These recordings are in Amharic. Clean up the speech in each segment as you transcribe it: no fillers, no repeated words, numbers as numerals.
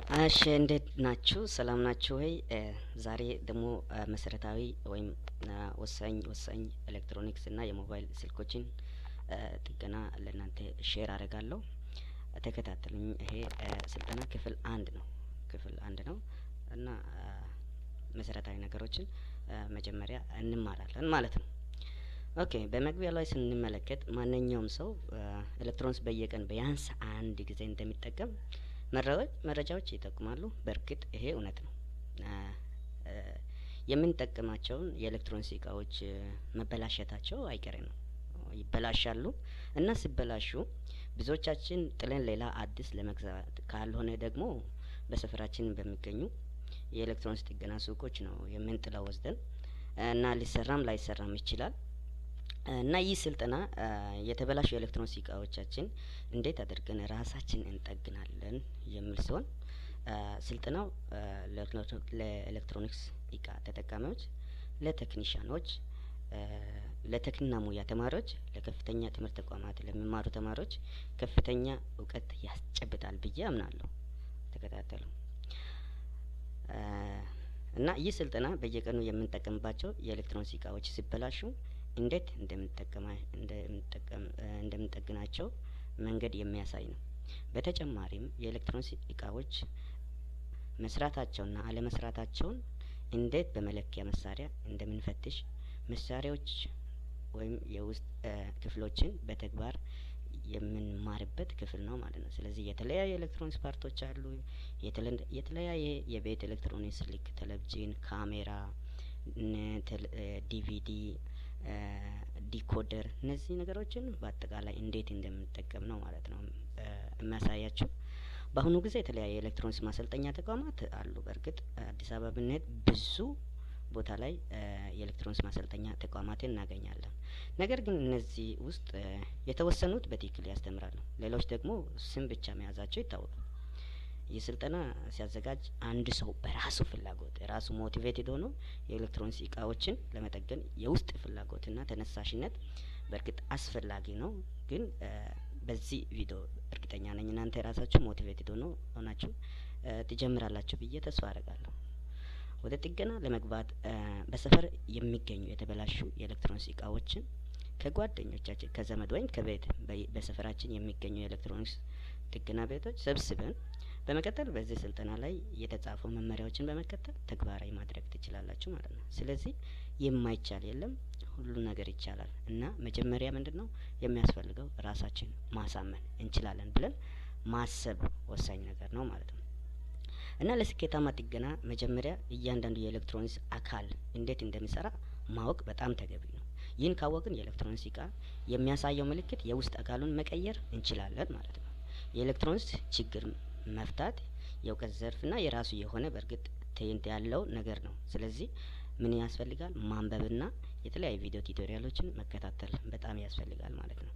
እሺ እንዴት ናችሁ? ሰላም ናችሁ ወይ? ዛሬ ደግሞ መሰረታዊ ወይም ወሳኝ ወሳኝ ኤሌክትሮኒክስ እና የሞባይል ስልኮችን ጥገና ለእናንተ share አደርጋለሁ። ተከታተሉኝ። ይሄ ስልጠና ክፍል አንድ ነው። ክፍል አንድ ነው እና መሰረታዊ ነገሮችን መጀመሪያ እንማራለን ማለት ነው። Okay፣ በመግቢያ ላይ ስንመለከት ማንኛውም ሰው ኤሌክትሮኒክስ በየቀን ቢያንስ አንድ ጊዜ እንደሚጠቀም መረጃዎች ይጠቁማሉ። በእርግጥ ይሄ እውነት ነው። የምንጠቀማቸውን የኤሌክትሮኒክስ እቃዎች መበላሸታቸው አይቀሬ ነው። ይበላሻሉ እና ሲበላሹ ብዙዎቻችን ጥለን ሌላ አዲስ ለመግዛት ካልሆነ ደግሞ በሰፈራችን በሚገኙ የኤሌክትሮኒክስ ጥገና ሱቆች ነው የምንጥለው ወስደን እና ሊሰራም ላይሰራም ይችላል። እና ይህ ስልጠና የተበላሹ የኤሌክትሮኒክስ እቃዎቻችን እንዴት አድርገን ራሳችን እንጠግናለን የሚል ሲሆን፣ ስልጠናው ለኤሌክትሮኒክስ እቃ ተጠቃሚዎች፣ ለቴክኒሻኖች፣ ለቴክኒክና ሙያ ተማሪዎች፣ ለከፍተኛ ትምህርት ተቋማት ለሚማሩ ተማሪዎች ከፍተኛ እውቀት ያስጨብጣል ብዬ አምናለሁ። ተከታተሉ። እና ይህ ስልጠና በየቀኑ የምንጠቀምባቸው የኤሌክትሮኒክስ እቃዎች ሲበላሹ እንዴት እንደምንጠቀም እንደምንጠግናቸው መንገድ የሚያሳይ ነው። በተጨማሪም የኤሌክትሮኒክስ እቃዎች መስራታቸውና አለመስራታቸውን እንዴት በመለኪያ መሳሪያ እንደምንፈትሽ፣ መሳሪያዎች ወይም የውስጥ ክፍሎችን በተግባር የምንማርበት ክፍል ነው ማለት ነው። ስለዚህ የተለያዩ ኤሌክትሮኒክስ part ኦች አሉ። የተለያየ የቤት ኤሌክትሮኒክስ ልክ ቴሌቪዥን፣ ካሜራ፣ ዲቪዲ፣ decoder፣ እነዚህ ነገሮችን በአጠቃላይ እንዴት እንደምንጠቀም ነው ማለት ነው የሚያሳያችሁ። በአሁኑ ጊዜ የተለያየ ኤሌክትሮኒክስ ማሰልጠኛ ተቋማት አሉ። በእርግጥ አዲስ አበባ ብንሄድ ብዙ ቦታ ላይ የኤሌክትሮኒክስ ማሰልጠኛ ተቋማትን እናገኛለን። ነገር ግን እነዚህ ውስጥ የተወሰኑት በትክክል ያስተምራሉ፣ ሌሎች ደግሞ ስም ብቻ መያዛቸው ይታወቃል። ይህ ስልጠና ሲያዘጋጅ አንድ ሰው በራሱ ፍላጎት፣ ራሱ motivated ሆኖ የኤሌክትሮኒክስ እቃዎችን ለመጠገን የውስጥ ፍላጎትና ተነሳሽነት በእርግጥ አስፈላጊ ነው። ግን በዚህ ቪዲዮ እርግጠኛ ነኝ እናንተ የራሳችሁ motivated ሆናችሁ ትጀምራላችሁ ብዬ ተስፋ አደርጋለሁ። ወደ ጥገና ለመግባት በሰፈር የሚገኙ የተበላሹ የኤሌክትሮኒክስ እቃዎችን ከጓደኞቻችን፣ ከዘመድ ወይም ከቤት በሰፈራችን የሚገኙ የኤሌክትሮኒክስ ጥገና ቤቶች ሰብስበን በመቀጠል በዚህ ስልጠና ላይ የተጻፉ መመሪያዎችን በመከተል ተግባራዊ ማድረግ ትችላላችሁ ማለት ነው። ስለዚህ የማይቻል የለም፣ ሁሉ ነገር ይቻላል። እና መጀመሪያ ምንድነው የሚያስፈልገው? ራሳችን ማሳመን፣ እንችላለን ብለን ማሰብ ወሳኝ ነገር ነው ማለት ነው። እና ለስኬታማ ጥገና መጀመሪያ እያንዳንዱ የኤሌክትሮኒክስ አካል እንዴት እንደሚሰራ ማወቅ በጣም ተገቢ ነው። ይህን ካወቅን የኤሌክትሮኒክስ እቃ የሚያሳየው ምልክት የውስጥ አካሉን መቀየር እንችላለን ማለት ነው። የኤሌክትሮኒክስ ችግር መፍታት የእውቀት ዘርፍና የራሱ የሆነ በእርግጥ ትዕይንት ያለው ነገር ነው። ስለዚህ ምን ያስፈልጋል? ማንበብና የተለያዩ ቪዲዮ tutorial ኦችን መከታተል በጣም ያስፈልጋል ማለት ነው።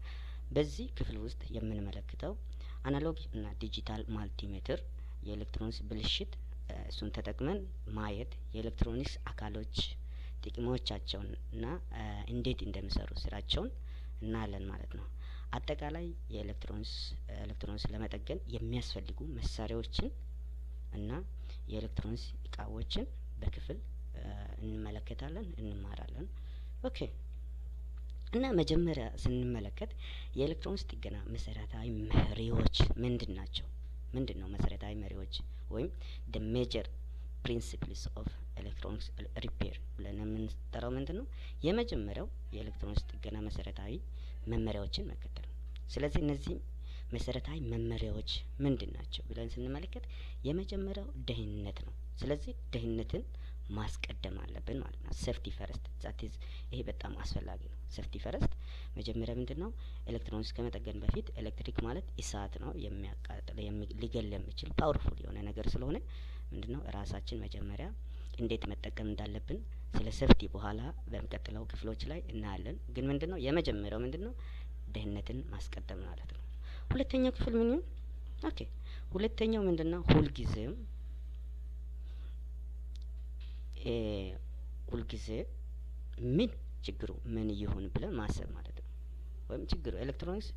በዚህ ክፍል ውስጥ የምንመለከተው analog እና digital multimeter፣ የኤሌክትሮኒክስ ብልሽት እሱን ተጠቅመን ማየት፣ የኤሌክትሮኒክስ አካሎች ጥቅሞቻቸውን እና እንዴት እንደሚሰሩ ስራቸውን እናያለን ማለት ነው። አጠቃላይ የኤሌክትሮኒክስ ለመጠገን የሚያስፈልጉ መሳሪያዎችን እና የኤሌክትሮኒክስ እቃዎችን በክፍል እንመለከታለን፣ እንማራለን። Okay፣ እና መጀመሪያ ስንመለከት የኤሌክትሮኒክስ ጥገና መሰረታዊ መርሆዎች ምንድን ናቸው? ምንድን ነው መሰረታዊ መርሆዎች ወይም the major principles of electronics repair ብለን የምንጠራው ምንድን ነው? የመጀመሪያው የኤሌክትሮኒክስ ጥገና መሰረታዊ መመሪያዎችን መከተል ነው። ስለዚህ እነዚህ መሰረታዊ መመሪያዎች ምንድን ናቸው ብለን ስንመለከት የመጀመሪያው ደህንነት ነው። ስለዚህ ደህንነትን ማስቀደም አለብን ማለት ነው። Safety first, that is ይሄ በጣም አስፈላጊ ነው። Safety first። መጀመሪያ ምንድን ነው? ኤሌክትሮኒክስ ከመጠገን በፊት ኤሌክትሪክ ማለት እሳት ነው፣ የሚያቃጥል፣ ሊገል የሚችል powerful የሆነ ነገር ስለሆነ ምንድን ነው ራሳችን መጀመሪያ እንዴት መጠቀም እንዳለብን ስለ safety በኋላ በሚቀጥለው ክፍሎች ላይ እናያለን። ግን ምንድን ነው የመጀመሪያው ምንድን ነው? ደህንነትን ማስቀደም ማለት ነው። ሁለተኛው ክፍል ምን ይሁን? Okay፣ ሁለተኛው ምንድን ነው? ሁልጊዜ ምን ችግሩ ምን ይሁን ብለን ማሰብ ማለት ነው። ወይም ችግሩ ኤሌክትሮኒክስ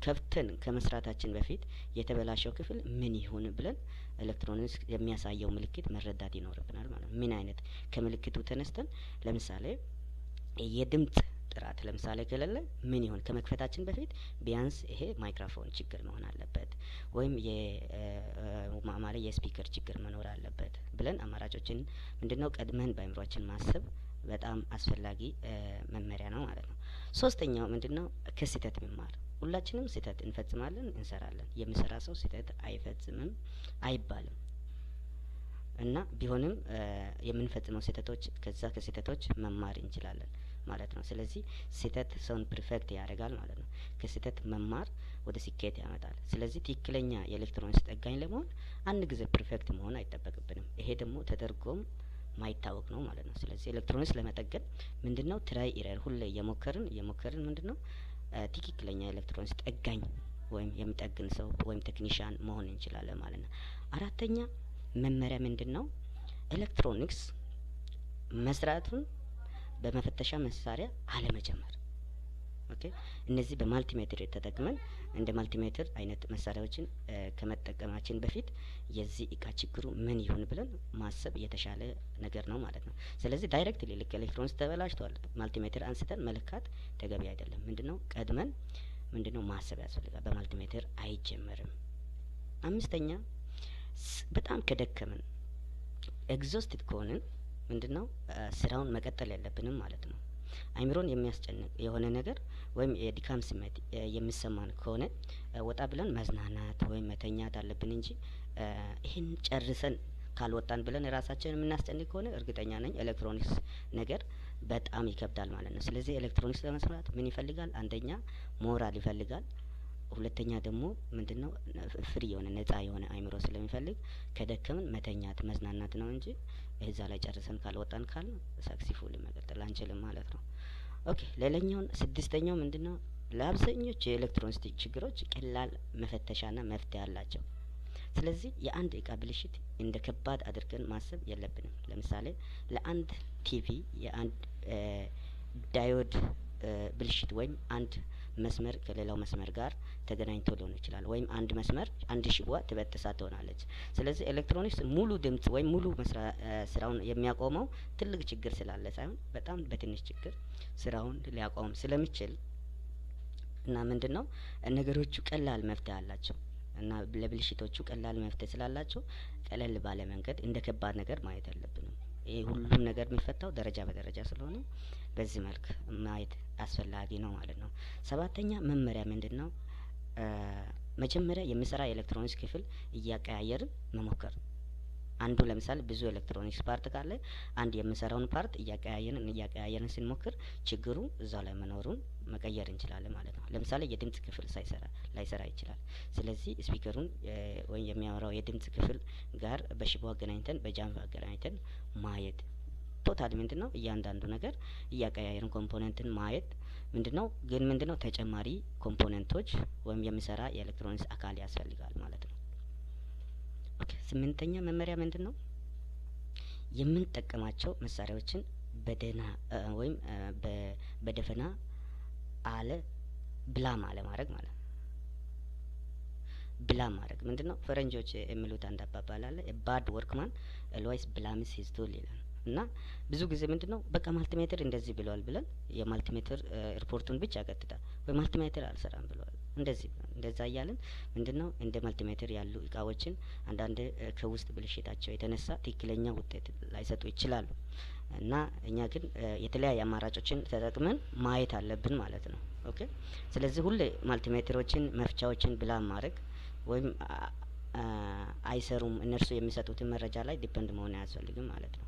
ከፍተን ከመስራታችን በፊት የተበላሸው ክፍል ምን ይሁን ብለን ኤሌክትሮኒክስ የሚያሳየው ምልክት መረዳት ይኖርብናል ማለት ነው። ምን አይነት ከምልክቱ ተነስተን ለምሳሌ የድምጽ ጥራት ለምሳሌ ከሌለ ምን ይሁን ከመክፈታችን በፊት ቢያንስ ይሄ ማይክሮፎን ችግር መሆን አለበት ወይም ማለት የ speaker ችግር መኖር አለበት ብለን አማራጮችን ምንድነው ቀድመን በአእምሯችን ማሰብ በጣም አስፈላጊ መመሪያ ነው ማለት ነው። ሶስተኛው ምንድነው? ከስህተት መማር። ሁላችንም ስህተት እንፈጽማለን፣ እንሰራለን። የሚሰራ ሰው ስህተት አይፈጽምም አይባልም። እና ቢሆንም የምንፈጽመው ስህተቶች ከዛ ከስህተቶች መማር እንችላለን ማለት ነው። ስለዚህ ስህተት ሰውን perfect ያደርጋል ማለት ነው። ከስህተት መማር ወደ ስኬት ያመጣል። ስለዚህ ትክክለኛ የኤሌክትሮኒክስ ጠጋኝ ለመሆን አንድ ጊዜ perfect መሆን አይጠበቅብንም። ይሄ ደግሞ ተደርጎም ማይታወቅ ነው ማለት ነው። ስለዚህ ኤሌክትሮኒክስ ለመጠገን ምንድነው try error ሁሌ እየሞከርን እየሞከርን ምንድነው ትክክለኛ ኤሌክትሮኒክስ ጠጋኝ ወይም የሚጠግን ሰው ወይም technician መሆን እንችላለን ማለት ነው። አራተኛ መመሪያ ምንድነው? ኤሌክትሮኒክስ መስራቱን በመፈተሻ መሳሪያ አለመጀመር። Okay፣ እነዚህ በ multimeter ተጠቅመን እንደ multimeter አይነት መሳሪያዎችን ከመጠቀማችን በፊት የዚህ እቃ ችግሩ ምን ይሁን ብለን ማሰብ የተሻለ ነገር ነው ማለት ነው። ስለዚህ directly ልክ ኤሌክትሮኒክስ ተበላሽቷል multimeter አንስተን መለካት ተገቢ አይደለም። ምንድነው ቀድመን ምንድነው ማሰብ ያስፈልጋል። በ multimeter አይጀመርም። አምስተኛ፣ በጣም ከደከምን exhausted ከሆንን ምንድነው ስራውን መቀጠል የለብንም ማለት ነው። አይምሮን የሚያስጨንቅ የሆነ ነገር ወይም የድካም ስሜት የሚሰማን ከሆነ ወጣ ብለን መዝናናት ወይም መተኛት አለብን እንጂ ይሄን ጨርሰን ካልወጣን ብለን ራሳችንን የምናስጨንቅ ከሆነ እርግጠኛ ነኝ ኤሌክትሮኒክስ ነገር በጣም ይከብዳል ማለት ነው። ስለዚህ ኤሌክትሮኒክስ ለመስራት ምን ይፈልጋል? አንደኛ ሞራል ይፈልጋል። ሁለተኛ ደግሞ ምንድነው free የሆነ ነጻ የሆነ አይምሮ ስለሚፈልግ ከደከምን መተኛት መዝናናት ነው እንጂ እዛ ላይ ጨርሰን ካልወጣን ካልን successful መቀጠል አንችልም ማለት ነው። Okay፣ ሌላኛውን ስድስተኛው ምንድነው? ለአብዛኞቹ የኤሌክትሮኒክስ ችግሮች ቀላል መፈተሻና መፍትሄ አላቸው። ስለዚህ የአንድ እቃ ብልሽት እንደ ከባድ አድርገን ማሰብ የለብንም። ለምሳሌ ለአንድ ቲቪ የአንድ diode ብልሽት ወይም አንድ መስመር ከሌላው መስመር ጋር ተገናኝቶ ሊሆን ይችላል። ወይም አንድ መስመር አንድ ሽቦ ተበጥሳ ትሆናለች። ስለዚህ ኤሌክትሮኒክስ ሙሉ ድምጽ ወይም ሙሉ ስራውን የሚያቆመው ትልቅ ችግር ስላለ ሳይሆን በጣም በትንሽ ችግር ስራውን ሊያቆም ስለሚችል እና ምንድነው ነገሮቹ ቀላል መፍትሄ አላቸው እና ለብልሽቶቹ ቀላል መፍትሄ ስላላቸው ቀለል ባለ መንገድ እንደ ከባድ ነገር ማየት የለብንም። ይሄ ሁሉም ነገር የሚፈታው ደረጃ በደረጃ ስለሆነ በዚህ መልክ ማየት አስፈላጊ ነው ማለት ነው። ሰባተኛ መመሪያ ምንድነው? መጀመሪያ የሚሰራ የኤሌክትሮኒክስ ክፍል እያቀያየርን መሞከር። አንዱ ለምሳሌ ብዙ ኤሌክትሮኒክስ part ካለ አንድ የምሰራውን part እያቀያየርን እያቀያየርን ስንሞክር ችግሩ እዛው ላይ መኖሩን መቀየር እንችላለን ማለት ነው። ለምሳሌ የድምጽ ክፍል ሳይሰራ ላይሰራ ይችላል። ስለዚህ speaker ኡን ወይም የሚያወራው የድምጽ ክፍል ጋር በሽቦ አገናኝተን በ jumper አገናኝተን ማየት totally ምንድነው እያንዳንዱ ነገር እያቀያየርን component ን ማየት ምንድነው ግን ምንድነው ተጨማሪ component ኦች ወይም የሚሰራ የኤሌክትሮኒክስ አካል ያስፈልጋል ማለት ነው። Okay፣ ስምንተኛ መመሪያ ምንድነው? የምንጠቀማቸው መሳሪያዎችን በደህና ወይም በደፈና አለ blame አለማድረግ ማለት ነው። Blame ማድረግ ምንድነው? ፈረንጆች የሚሉት አንድ አባባል አለ፣ bad workman always blames his tool ይላል። እና ብዙ ጊዜ ምንድነው በቃ multimeter እንደዚህ ብለዋል ብለን የ multimeter ሪፖርቱን ብቻ ቀጥታ ወይ multimeter አልሰራም ብለዋል እንደዚህ እንደዛ እያልን ምንድነው እንደ multimeter ያሉ እቃዎችን አንዳንድ ከውስጥ ብልሽታቸው የተነሳ ትክክለኛ ውጤት ላይሰጡ ይችላሉ። እና እኛ ግን የተለያየ አማራጮችን ተጠቅመን ማየት አለብን ማለት ነው። Okay፣ ስለዚህ ሁሌ multimeter ኦችን መፍቻዎችን blame ማድረግ ወይም አይሰሩም እነርሱ የሚሰጡትን መረጃ ላይ depend መሆን አያስፈልግም ማለት ነው።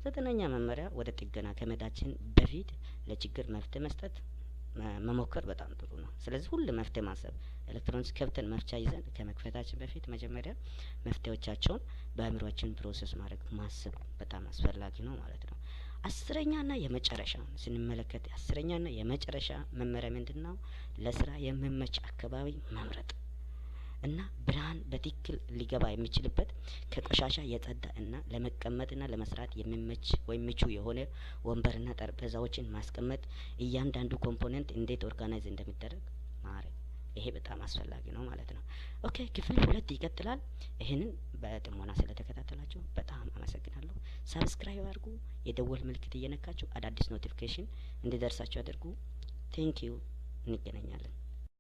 ዘጠነኛ መመሪያ ወደ ጥገና ከመሄዳችን በፊት ለችግር መፍትሄ መስጠት መሞከር በጣም ጥሩ ነው። ስለዚህ ሁሉ መፍትሄ ማሰብ ኤሌክትሮኒክስ ከፍተን መፍቻ ይዘን ከመክፈታችን በፊት መጀመሪያ መፍትሄዎቻቸውን በአእምሯችን process ማድረግ ማሰብ በጣም አስፈላጊ ነው ማለት ነው። አስረኛና የመጨረሻ ስንመለከት አስረኛና የመጨረሻ መመሪያ ምንድነው? ለስራ የሚመች አካባቢ መምረጥ እና ብርሃን በትክክል ሊገባ የሚችልበት ከቆሻሻ የጸዳ እና ለመቀመጥና ለመስራት የሚመች ወይም ምቹ የሆነ ወንበርና ጠረጴዛዎችን ማስቀመጥ፣ እያንዳንዱ component እንዴት organize እንደሚደረግ ማድረግ፣ ይሄ በጣም አስፈላጊ ነው ማለት ነው። Okay፣ ክፍል 2 ይቀጥላል። ይህንን በጥሞና ስለተከታተላችሁ በጣም አመሰግናለሁ። Subscribe አድርጉ፣ የደወል ምልክት እየነካችሁ አዳዲስ notification እንዲደርሳችሁ አድርጉ። Thank you። እንገናኛለን።